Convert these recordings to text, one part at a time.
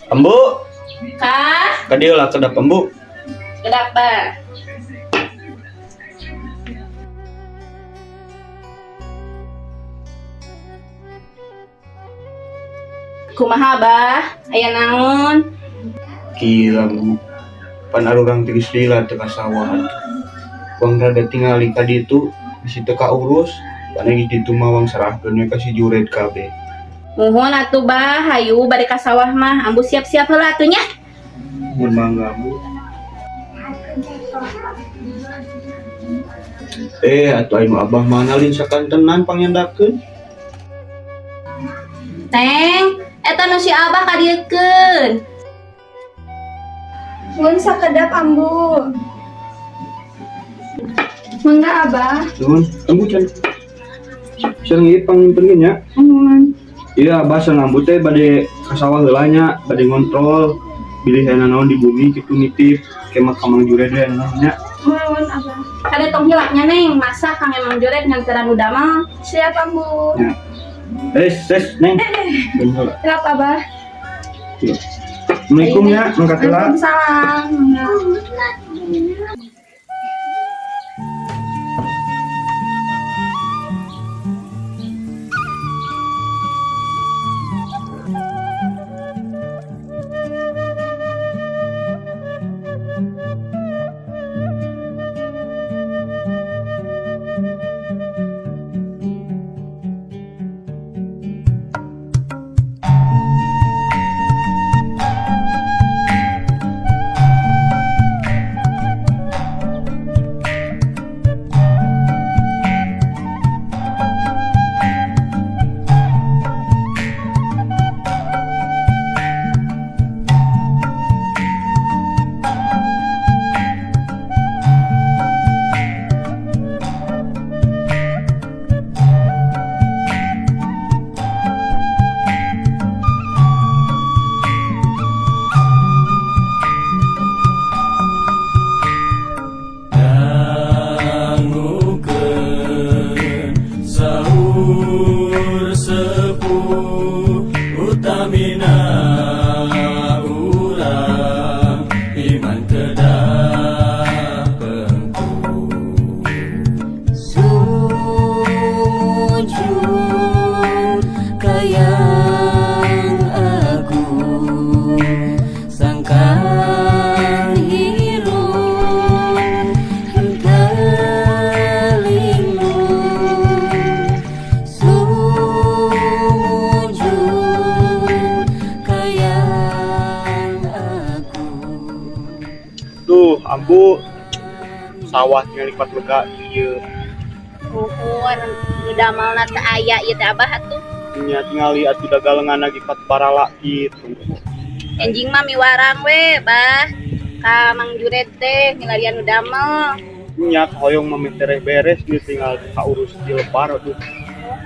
Ambu, Kah? Ka dieu lah kedap, Ambu. Kedap, Bah. Kumaha, Bah? Aya naon? Kieu, Ambu. Pan arurang teh geus lila teu ka sawah atuh. Wang rada tingali ka ditu bisi teu kaurus, pan geus ditu mah wang serahkeun we ka si Jured kabeh. Muhun atuh, Bah, hayu bade ka sawah mah. Ambu siap-siap heula atuh nya. Mun mangga, Ambu. Eh, atuh anu Abah mana lin sakantenan pangnyandakeun? Neng, eta nu si Abah kadieukeun. Mun sakedap, Ambu. Mangga, Abah. Nuhun, Ambu can. Sareng ieu pangnyimpen nya. Muhun. Iya, Abah sareng Ambu teh bade ka sawah heula nya, bade ngontrol bilih aya naon di bumi kitu nitip ke mah ka Mang Jured we naon nya. Muhun, Abah. Kade tong hilap nya, Neng, masak kang emang Jured nganteran nu damel. Siap, Ambu. Ya. Eh, ses, Neng. Bener. Siap, Abah. Assalamualaikum ya, mangkat heula. Waalaikumsalam. Mangga. Dangukeun sahur sepuh utamina urang iman kedah pengku. Sujud kayang agung sangkan hirup henteu linglung. Sujud kayang agung. Duh, Ambu, sawah tinggal lipat lega ieu. Muhun, nu damelna teu aya ieu teh, Abah atuh. Nya tingali atuh da galengan lagi pat barala kitu. Enjing mah miwarang we, Bah. Ka Mang Jured teh milarian nu damel. Nya hoyong mah tereh beres nih tinggal kaurus di lebar aduh.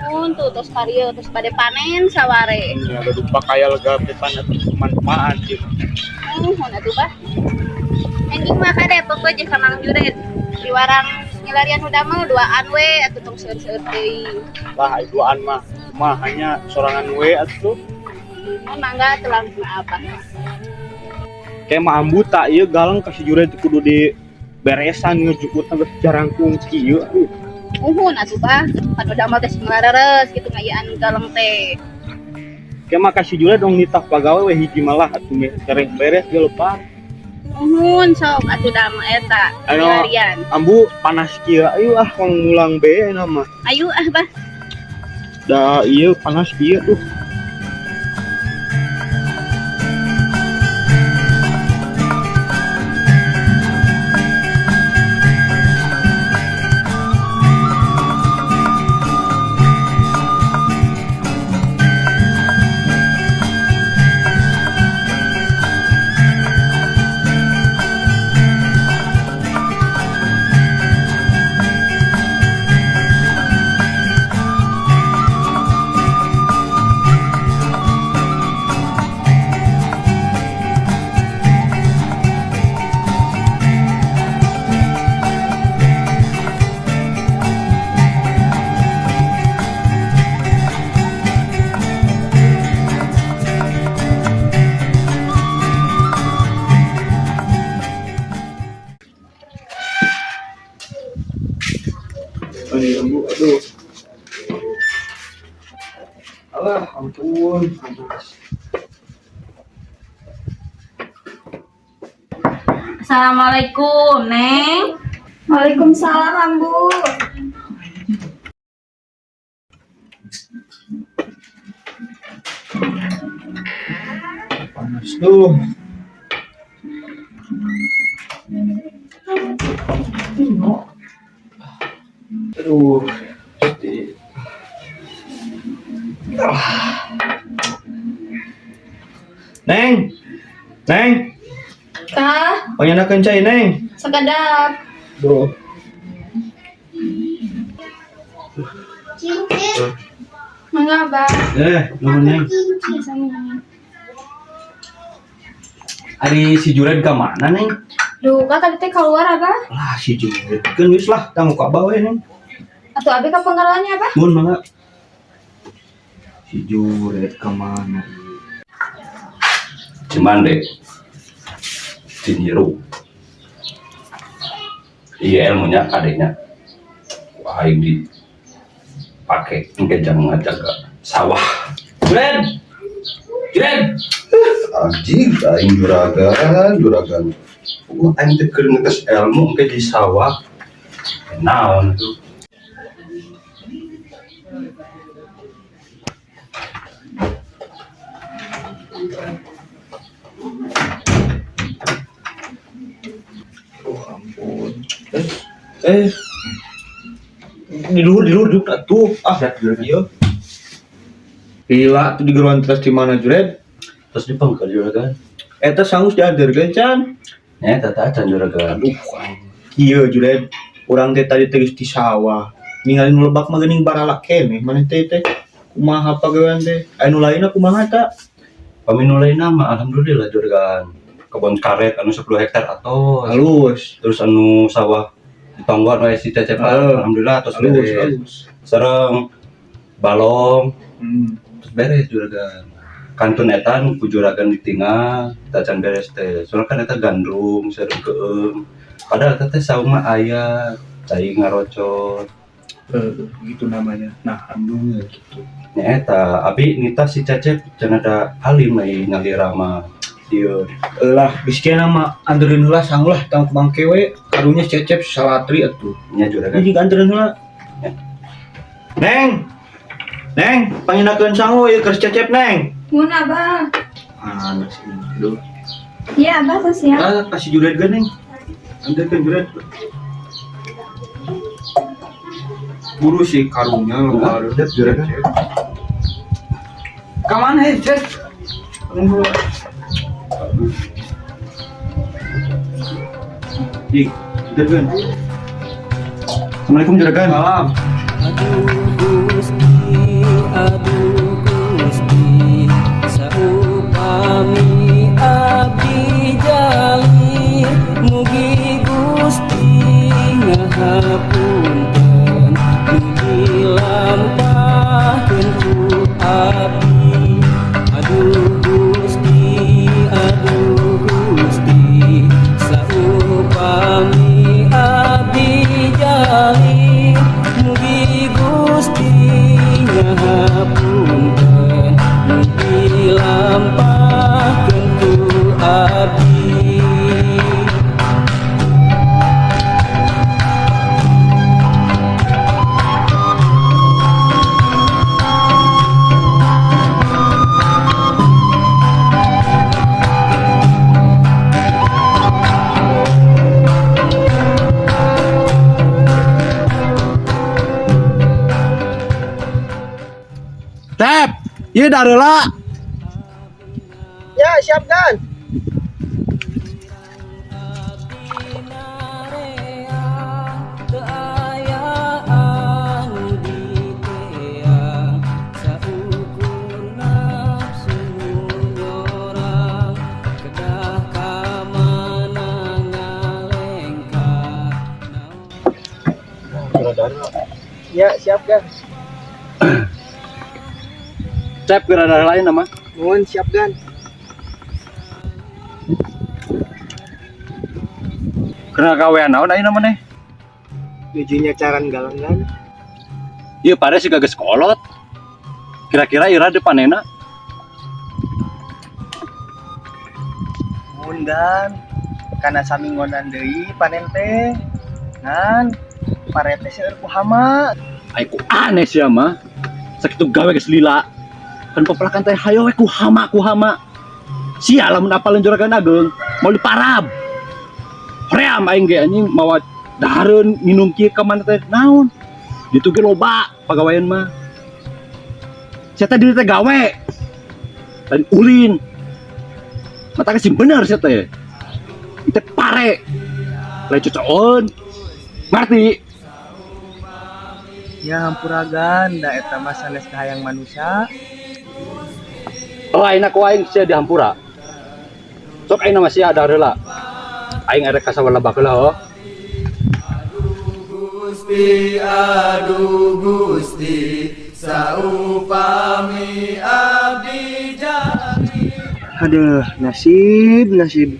Muhun tuh tos karieu tos bade panen saware. Nya gaduh pakaya lega depan atuh manfaat gitu. Muhun atuh, Bah. Enjing mah kade pokoknya jeung ka Mang Jured. Miwarang milarian nu damel duaan we atuh tong seueur-seueur teuing. Lah ai duaan mah mah hanya sorangan we atuh. Mun mangga atuh langsung Abah. Kayak mah Ambu tak ieu galeng ka si Jured kudu di beresan ngejukutna geus jarangkung kieu aduh. Muhun atuh, Bah. Pan nu damel teh sing lareres kitu ngayaan galeng teh. Kayak mah ka si Jured dong nitah pagawe we hiji malah atuh meh tereh beres ge lebar. Muhun sok atuh damel eta Anu. Milarian. Ambu panas kieu ayo ah wang mulang be ayeuna mah. Ayo ah, Bah. Da ieu panas kieu duh. Ampun, panas. Assalamualaikum, Neng. Waalaikumsalam, Ambu. Panas tuh. Aduh. Neng. Neng, Kah, pangnyandakkeun cai, Neng. sakedap. Duh. Mangga, Abah. Nuhun, Neng. Sami. Ari si Jured ka mana, Neng? Duh, kah tadi teh keluar, Abah. Lah, si Jured kan geus lah, tanggung ka Abah we, Neng. Atau abi ka panggalannya, Abah? Mun mangga. Si Jured ka mana? Cimande, Cinyiru, iya ilmunya adanya. Wah, aing dipake engke jang ngajaga sawah. Jured, Jured, anjing aing juragan, juragan. Wah, aing teh keur ngetes ilmu engke di sawah. Naon tuh? Oh, ampun. Eh. Di luhur, di luhur, di luhur atuh. Ah, iya. Gila, tuh di geruan terus di mana, Jured? Terus dipengkel juragan. Eta sangus diantarkeun can. Ya, tata acan juragan. Aduh, iya Jured. Urang teh tadi teh geus di sawah. Ningali nu lebak mah geuning baralak keneh maneh teh teh. Kumaha pagawean teh? Aya nu lainna kumaha ta? Pami nu lainna mah alhamdulillah juragan. Kebon karet anu 10 hektar atau Halus. Terus anu sawah di tonggoan we si Cecep, alhamdulillah terus Halus, beres. halus. Sareng balong terus beres juragan. Kantun eta nu ku juragan ditinggal tacan beres teh. Soalnya kan eta gandrung sareng keung. Padahal eta teh saung mah aya cai ngarocot. Gitu namanya. Nah, alhamdulillah gitu. Nya eta abi nita si Cecep cenah da alim we nyalira mah. Ieu Lah, geus kieu mah anteurkeun heula sangu lah tong bangke we. Karunya Cecep salatri atuh. Nya juragan. Ini anteurkeun heula. Neng. Neng, pangnyandakkeun sangu ieu keur Cecep, Neng. Mun, Abah. Ah, sih. Aduh. Iya, Abah tuh siap. Ah, kasih Jured ge, Neng. Anteurkeun Jured. Buru sih karunya lebar. Siap, juragan. Ka mana hei, Cep? Tunggu. Dik, anteurkeun. Assalamualaikum juragan. Salam. Aduh Gusti, aduh Gusti, saupami abdi jalih, mugi Gusti ngahapunten, nu dilampahkeun ku abdi. Aduh Gusti, aduh Gusti, saupami abdi jalih, mugi Gusti ngahapunten, nu dilampahkeun ku abdi. Tep, ieu dareula. Ya, siap kan? Teu aya anu diteang, saukur nafsu nyorang, kedah ka mana ngalengkah. Ya, siap kan? Cep geura lain mah. Nuhun, siap kan? Kena gawean naon ayeuna maneh? Nuju nyacaran galengan. Ieu pare siga geus kolot. Kira-kira ira depanena Mundan kana saminggonan deui panen teh. Ngan pare teh seueur ku hama. Ai ku aneh sia mah. Sakitu gawe geus lila. Kan pepelakan teh hayo we ku hama ku hama. Sia lamun apaleun juragan ageung mau diparab. Hoream aing ge anjing mawa dahareun minum kieu ka mana teh naon. Ditu ge loba pagawean mah. Sia teh diri teh gawe. Lain ulin. Mata kasih bener sia teh. Itu pare. Lain cocoon. Ngerti? Ya hampuragan da eta mah sanes kahayang manusia. Lain aku aing sia dihampura. Sok aing mah sia ada heula. Aing arek ka sawah lebak heula ho. Gusti aduh Gusti saupami abdi jari. Aduh, nasib nasib.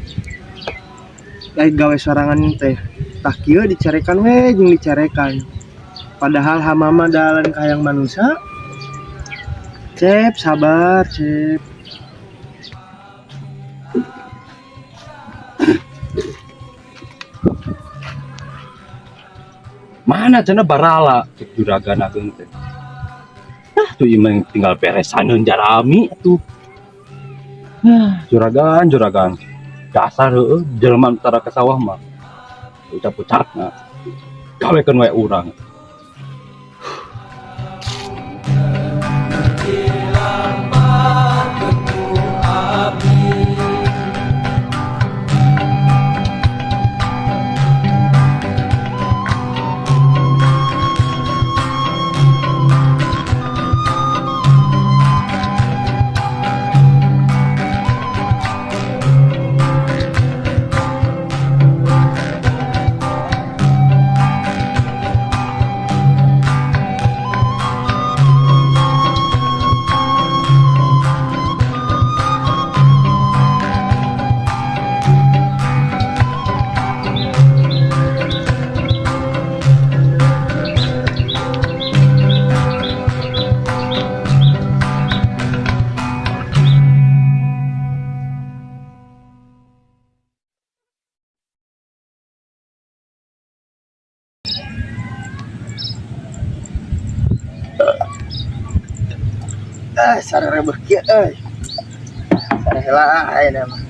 Lain gawe sorangan teh. Tah kieu dicarekan we jeung dicarekan. Padahal hama mah dalan kahayang manusia. Cep, sabar, Cep. Mana cenah barala cek juragan ageung teh. Ah, tuh imah tinggal beresaneun jarami atuh. Nah, juragan, juragan. Dasar heueuh jelema tara ka sawah mah. Ucap-ucapna. Gawekeun wae urang. Ah, sarere beuh kieu euy. Sare heula ayeuna mah.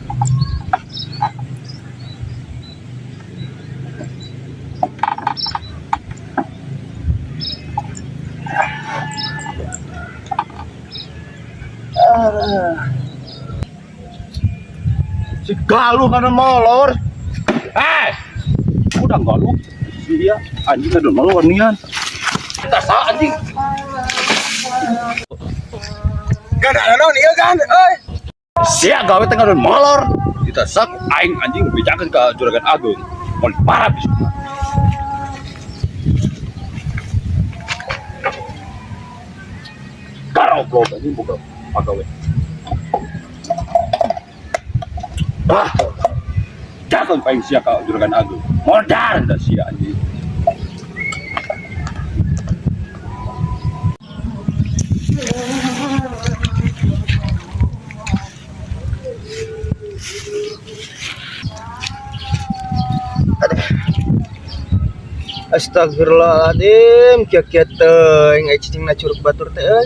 Ah. Si Galuh kana molor. Udah Galuh. Si dia anjing ada molor nian. Kita sa anjing. Gan ada naon ieu gan euy. Sia gawe teh ngadon molor. Kita sak aing anjing bejakeun ka juragan ageung. Mun parah bisa. Garoblok anjing boga pagawe. Ah. Jangan paing sia ka juragan ageung. Modar da sia anjing. Astagfirullahaladzim, kieu-kieu teuing ai cicingna curug batur teh euy.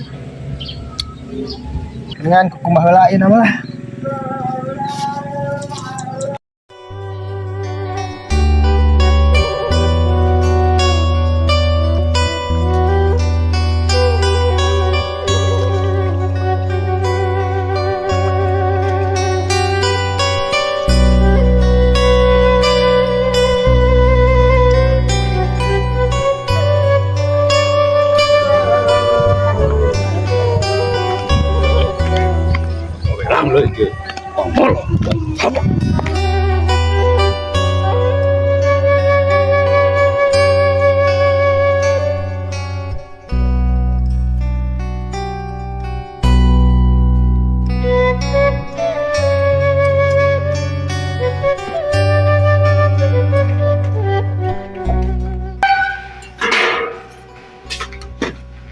Dengan kukumaha heula ayeuna mah lah.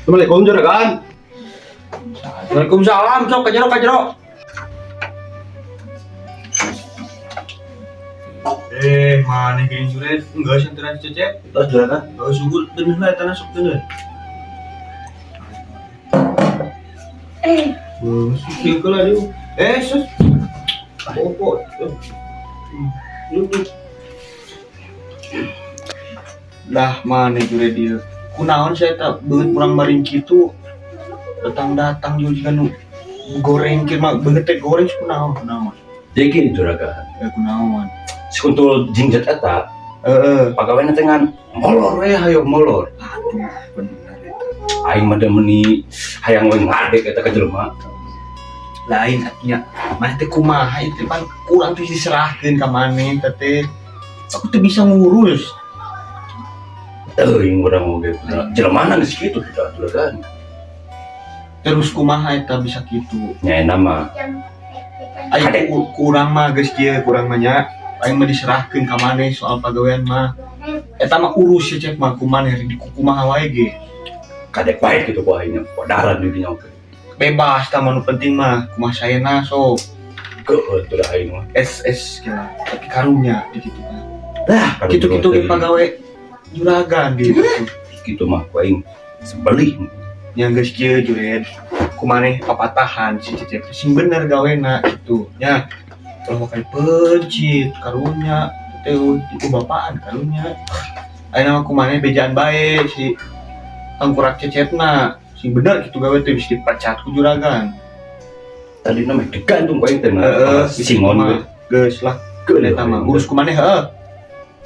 Assalamualaikum juragan. Waalaikumsalam, sok ka jero ka jero. Eh, mana gini Juret? Enggak senteran Cecep. Terus juragan. Oh, sungguh bener lah tanah sok bener. Eh, Susul lah dia. Eh, sus. Opo. Duduk. Lah, mana Juret dia? Kunaon saya tak beungeut kurang maring kitu. Datang-datang juga jiga nu goreng kieu mah beungeut teh goreng kunaon kunaon. Jadi gini juragan. Eh kunaon. Si kuntul jingjat eta Heeh. pegawainya teh ngan molor we hayo molor. Aduh, bener eta. Aing mah da meuni hayang we ngadek eta ka jelema. Lain artinya maneh teh kumaha itu pan kurang tuh diserahkeun ka maneh teh teh. Aku tuh bisa ngurus. Teuing urang oge jelema geus kitu sudah juragan. Terus kumaha eta bisa kitu. Nya enak mah Aing kurang mah geus kieu kurang mah nya. Aing mah diserahkeun ka maneh soal pagawean mah. Eta mah urus ya cek mah kumaneh di kumaha wae ge. Kadek bae kitu ku aing podaran di dinya oge. Bebas tah mah nu penting mah kumaha saena sok. Keueut tuh aing mah. SS kira tapi karunya di kitu mah. Lah, Kitu-kitu ge pagawe juragan di gitu. Kitu mah ku aing sebelih. Yang geus kieu Juret kumaneh papatahan si Cecep sing bener gawena gitu nya kalau makan pencit karunya teh itu bapaan karunya ayeuna mah kumaneh bejaan bae si tangkurak Cecepna sing bener gitu gawe teh bisa dipecat ku juragan. Tadi mah digantung ku aing teh mah. Heeh, Singon we. Geus lah Keueut eta mah urus kumaneh heuh.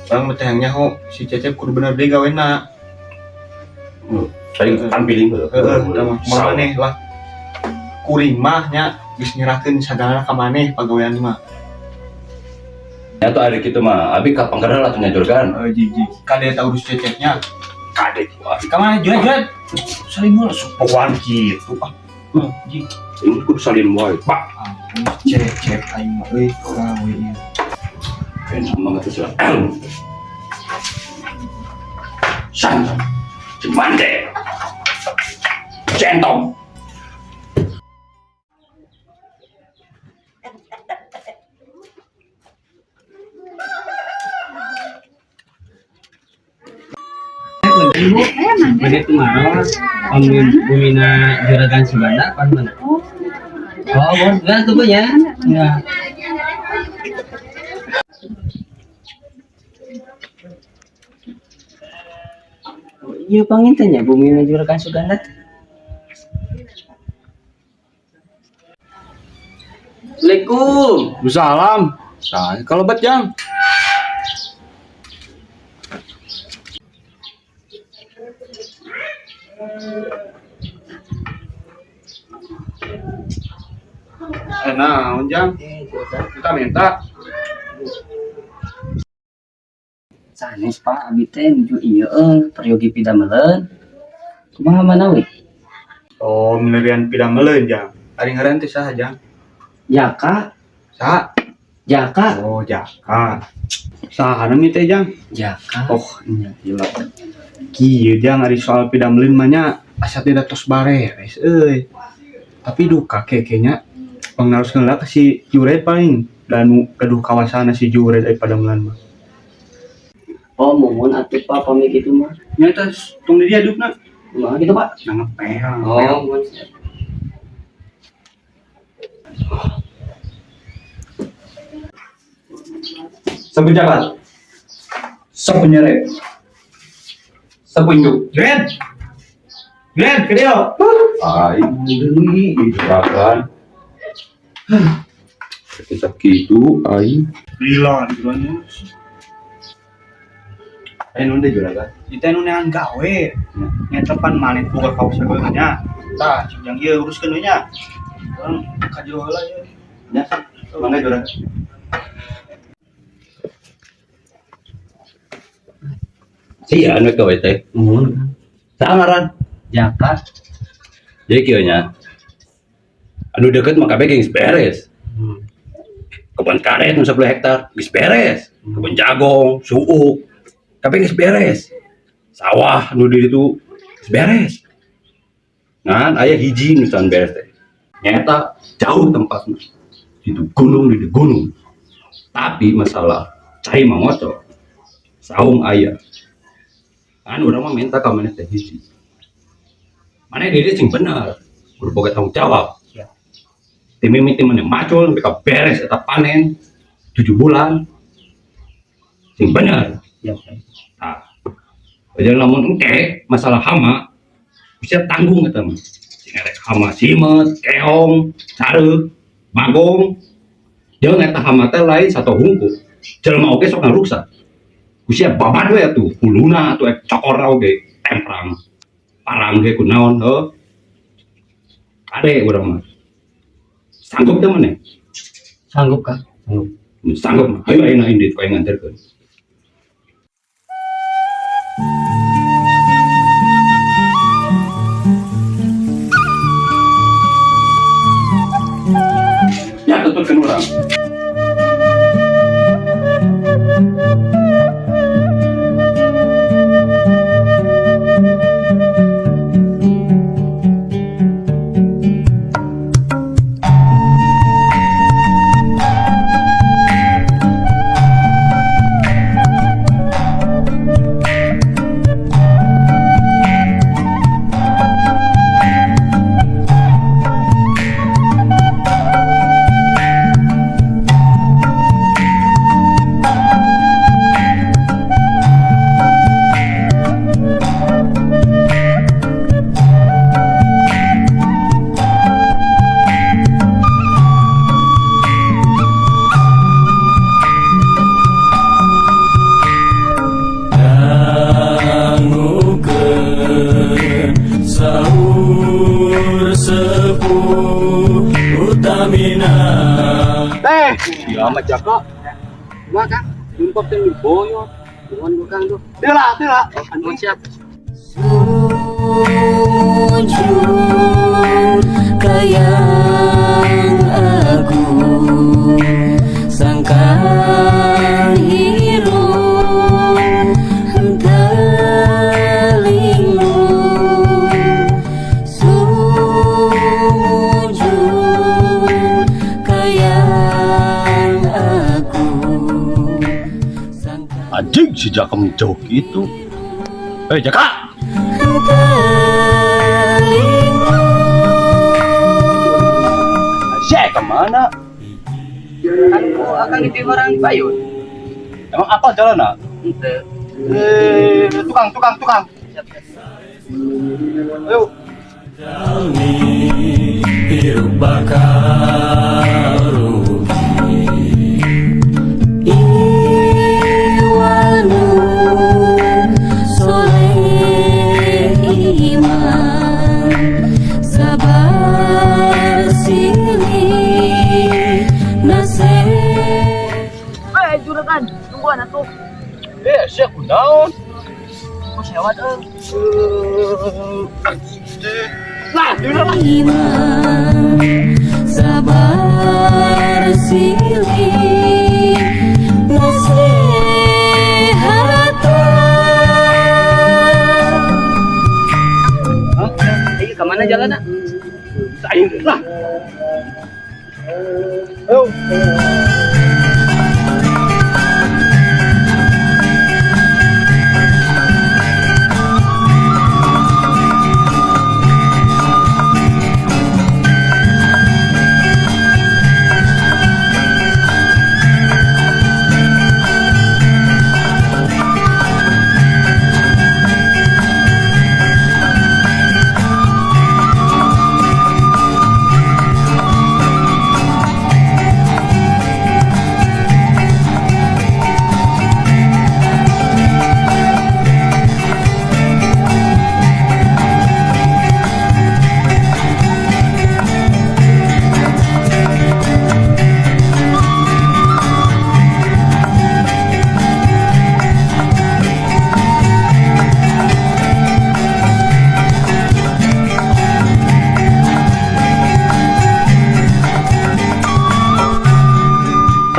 Urang mah teh hayang nyaho si Cecep kudu bener deui gawena. Tadi tampiling heuh. Heeh, eta mah kumaha maneh lah. Kuring mah nya geus nyerahkeun sagalana ka maneh pagawean mah. Nya tuh ari kitu mah abi ka pangkeral atuh nya juragan. Heeh, jig jig. Kade eta urus Cecepnya. Kadek ku aing. Ka mana Juret Juret? Salim heula sopan kitu ah. Jig. Ini kudu salin wae. Pak, Ampun Cecep aing mah euy gawe ieu. enak banget tuh sudah. San. Cimande. Centong. Ibu, bade tumaros, bumina juragan Suganda apa mana? Oh, bon, enggak tuh Bu ya. Ya. Oh, iya panginten ya bumina juragan Suganda. Assalamualaikum. Salam. Saya kalau bet jang. Naon jang? Kita minta. Sanes Pak, abi teh nuju ieu euy, peryogi pidameleun. Kumaha manawi? Oh, milarian pidameleun jang. Ari ngaran teh saha jang? Jaka, Saha? Jaka, Oh, Jaka. Saha nami teh jang? Jaka. Oh, nya gila. Kieu jang ari soal pidameleun mah nya asa teh tos bareres euy. Tapi duka keke nya pangnaroskeun lah ka si Juret paling danu gaduh kawasana si Juret ari padamelan mah. Oh, muhun atuh Pak pami kitu mah. Nya teh tong di dia dudukna. Kumaha gitu Pak? Nah, ngepel. Oh, muhun. Sapu jabat. Sapu nyere. Sapu induk. Juret. Juret, ke dia. Aing deui juragan. Kita kitu aing. Lila juragan. Aing nu deui juragan. Kita nu neangan gawe. Nya tepan maneh boga kawas nya. Tah, cing jang ieu uruskeun we nya. Urang ka jero heula ieu. Nya, mangga juragan. Iya, anu gawe teh. Muhun. Saha ngaran? Jaka. Jadi kieu nya. Anu deket mah kabeh geus beres. Kebun karet nu 10 hektar geus beres. Kebun jagong, suuk, kabeh geus beres. Sawah nu di ditu geus beres. Ngan aya hiji nu can beres teh. Nyata jauh tempatnya. Itu gunung di gunung. Tapi masalah cai mah ngocok. Saung aya. Kan urang mah minta ka maneh teh hiji. Maneh diri sing bener. Kudu boga tanggung jawab. Siap. Ti mimiti maneh macul sampai ka beres eta panen 7 bulan. Sing bener. Siap. Tah. Jadi lamun engke masalah hama bisa tanggung eta mah. Sing erek hama simet, keong, careuk, bagong. Jeung eta hama teh lain satu hungku. Jelema oge sok ngaruksak. Ku sia babad we atuh, huluna atuh ek cokor oge, temprang. Parang ge kunaon heuh. Kade urang mah. Sanggup teh maneh? Sanggup, Kang. Sanggup. Mun sanggup mah, hayu ayeuna indit ku aing nganterkeun. Ya tuturkeun urang. Dangukeun sahur sepuh utamina. Teh, Iya sama Jaka. Gua, Kang. Jumpa teh boyot. Nuhun gua, Kang, tuh. tila, tila. Nuhun siap. Sujud kayang agung sangkan hirup henteu sujud kayang agung sangkan Anjing si Jaka menjauh gitu. Hei Jaka. Syek kemana? Kan ku akang di orang bayun. Emang apa jalan nak? Henteu. Tukang, tukang, tukang. Siap, siap. Ayo. Jalmi hirup bakal rugi. Iwanu soleh iman sabar silih nasihat. Eh, juragan, tungguan atuh. Siap kunaon? Ku sewat euy. Lah, di mana? Iman sabar silih nasehatan. Hah? Ieu ka mana jalanna? Aing lah. Ayo.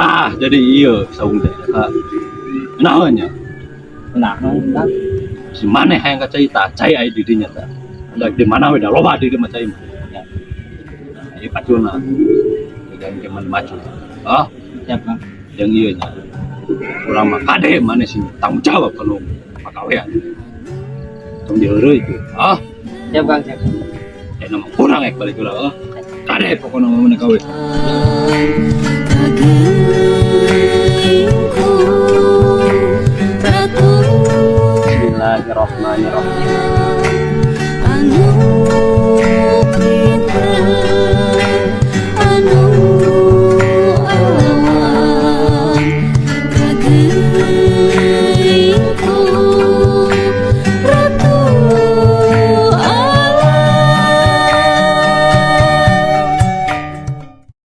Tah, jadi iya saung teh Jaka. Naon nya? Nah, Kang. Si maneh hayang ka cai tah, cai aya di dinya tah. Da di mana we da loba di dieu mah cai mah. Ya. Ieu paculna. Jangan keman macul. Ah, Siap, Kang. yang ieu nya. Urang mah kade maneh sing tanggung jawab kana pagawean. Tong diheureuy itu. Ah, Siap, Kang, siap. eh nama kurang ek balik ulah. Ah. Kade pokona mah maneh gawe. Kageingku Ratu Bismillahirrahmanirrahim. Anu.